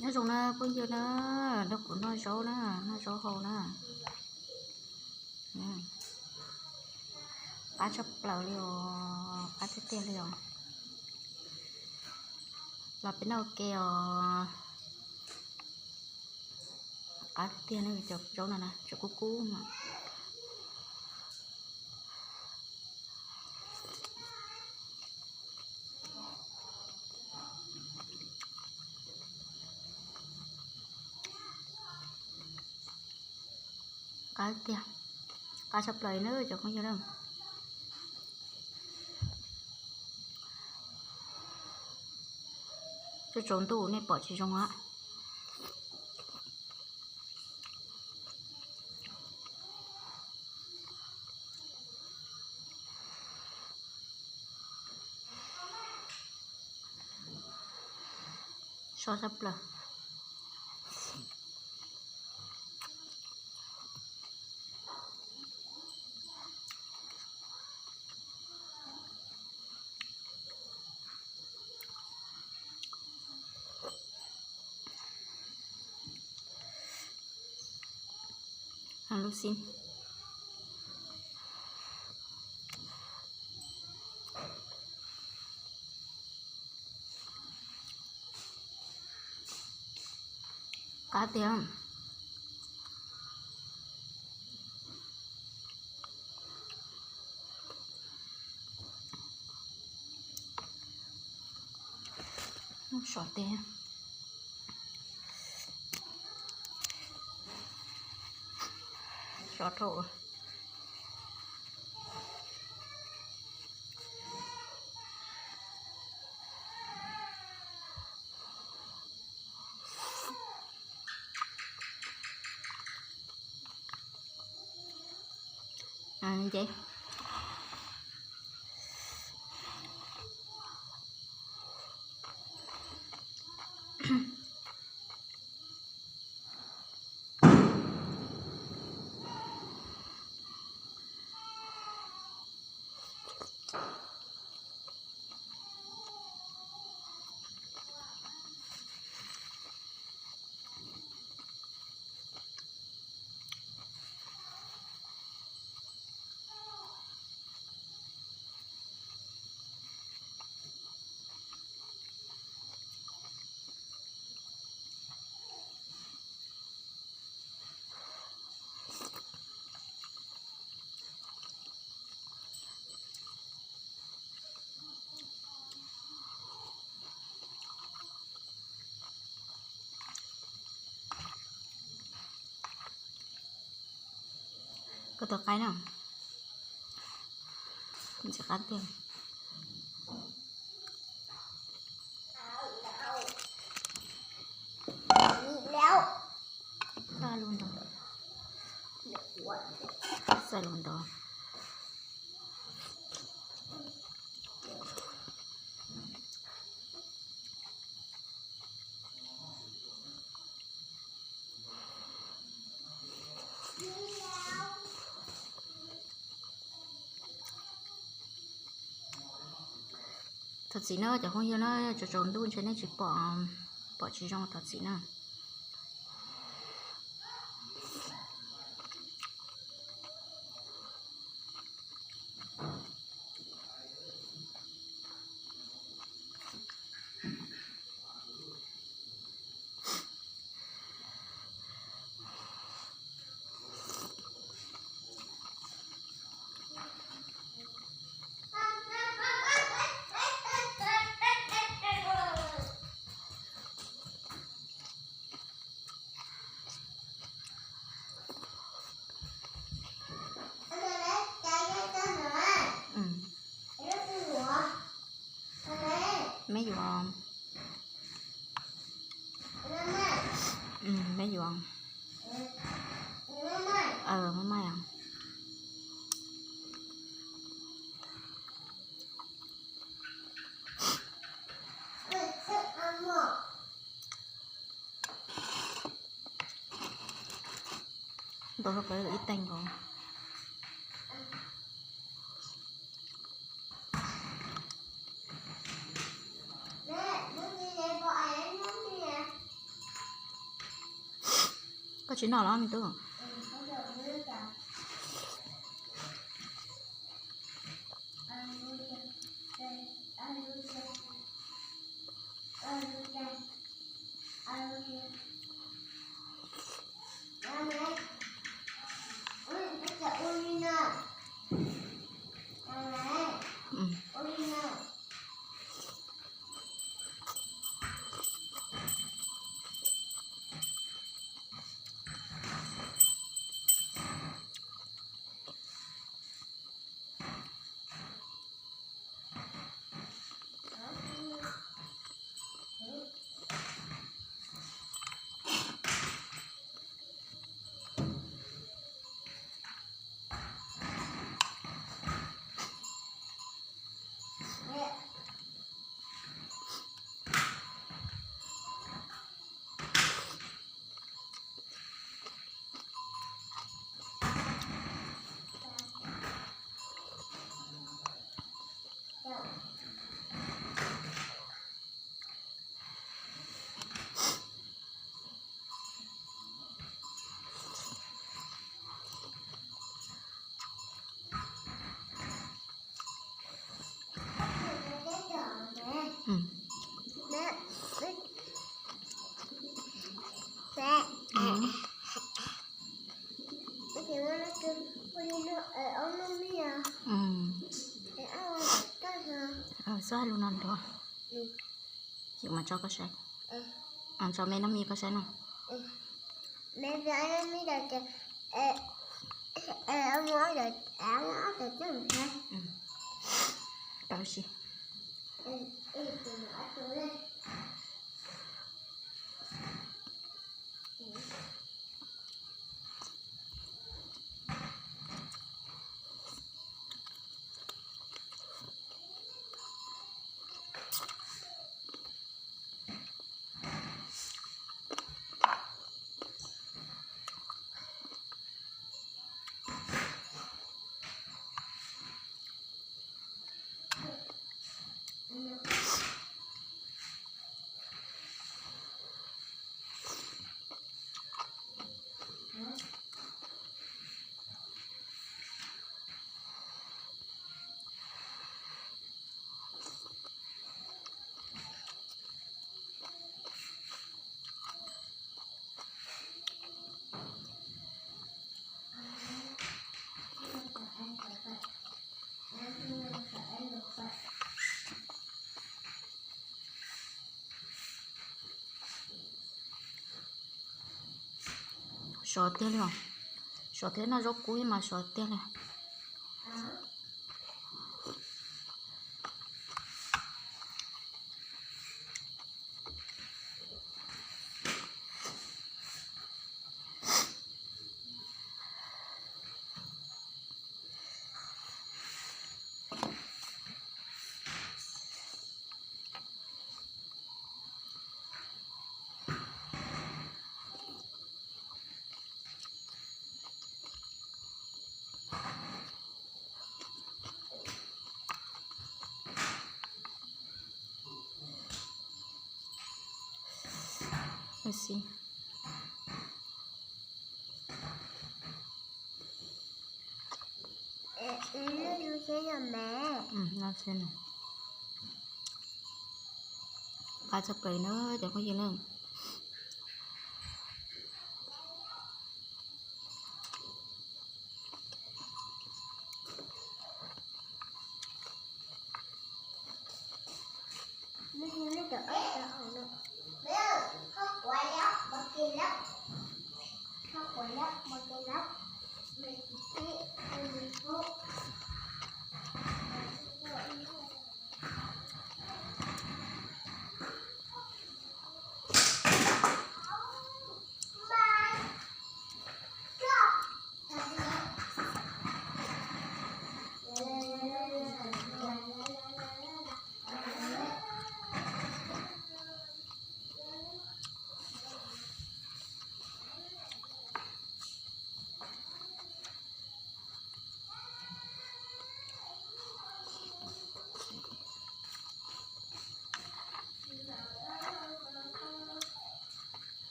Nyob zoo na phooj ywg na, nrog kuv noj zaub na, noj zaub hau na. Qab tshaj plaws li os, qab tiag tiag li os. Los peb noj ua ke os. Qab tiag tiag na, cov zaub no na, tseem kub kub no. Qab tiag, qab tshaj plaws na cov phooj ywg na. Tsaus tsaus ntuj nej pom tsis zoo a. So tshaj plaws. Lub xib. Qab tiag. Sov teb. Sov dhau. Nce. Koj tus qaib na, ntxim qab tiag. Txaij lus ntov, txaij lus ntov. Thov txim na cov phooj ywg na, tsaus tsaus ntuj ntshe nej tsis pom, pom tsis zoo thov txim na. Me yuav, me yuav, maj maj. Ntau rau qhov ib teeg nkaus. Tsis noj los me tub? Xub hais lus no nrog. Ces mas tso koj saib, tso me nab mi koj saib no. Tau si. Sov tiag li os. Sov thiab noj zaub kub mas sov tiag li. Pab txog pem na cov phooj ywg na.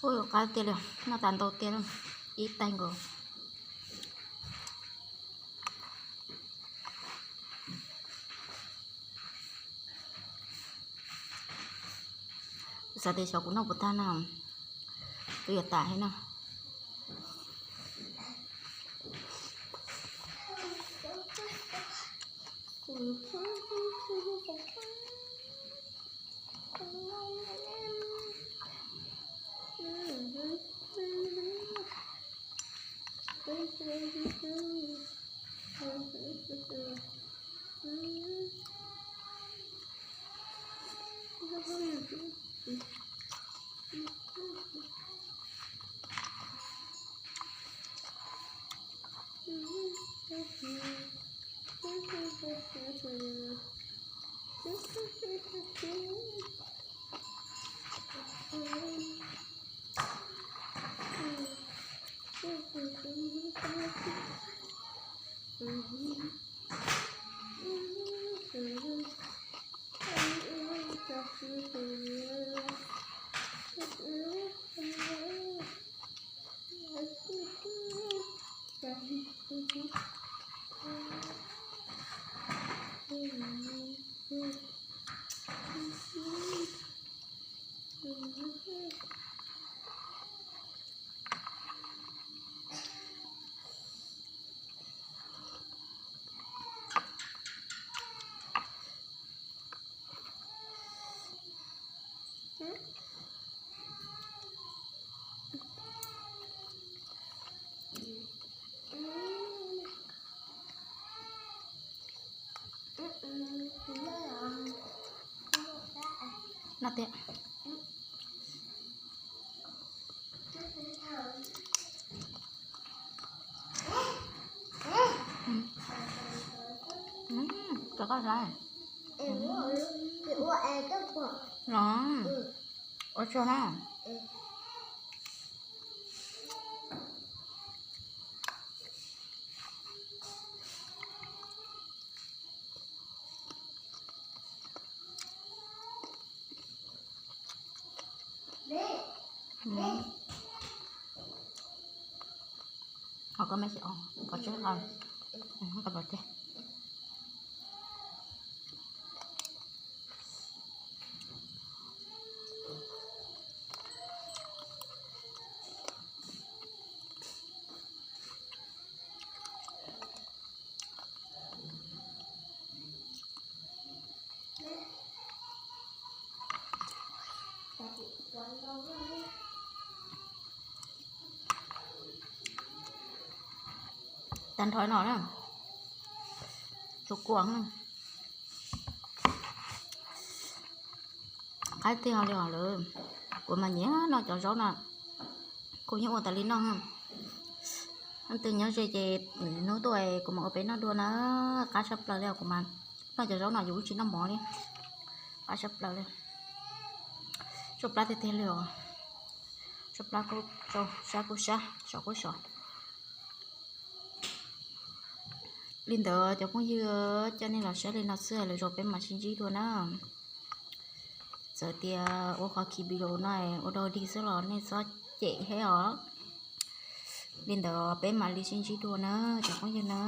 Ua qab tiag li, noj tas ntau tiag, ib tais nkaus. Kuv xav tias xyov kuv noj puas tag na, twb yuav tas thiab na. Noj tiag. Cov koj saib. Los, ua tsaug na. Ho koj me xi o pov tseg, koj pov tseg. Tag nrho no na, tsuas kuam. Qab tiag li os lawm. Kuv mas nyiam noj cov zaub no, kuv yeej ua tas li noj. Leej twg nyob ze ces hnub tuaj kuv mam ua peb noj dua na. Qab tshaj plaws li os, kuv mas noj cov zaub no yus tsis noj mov li. Qab tshaj plaws li. Tshuaj plab tiag tiag li os. Tshuaj plab kuj sab kuj sab, sov kuj sov. Li ntawd cov phooj ywg, coj nej los saib li no xwb, lwm zaus peb mam sib ntsib dua na. Txawm tias ua qhov khi video no ua dog dig xwb los nej txhob cem thiab os. Li ntawd peb mam li sib ntsib dua na cov phooj ywg na.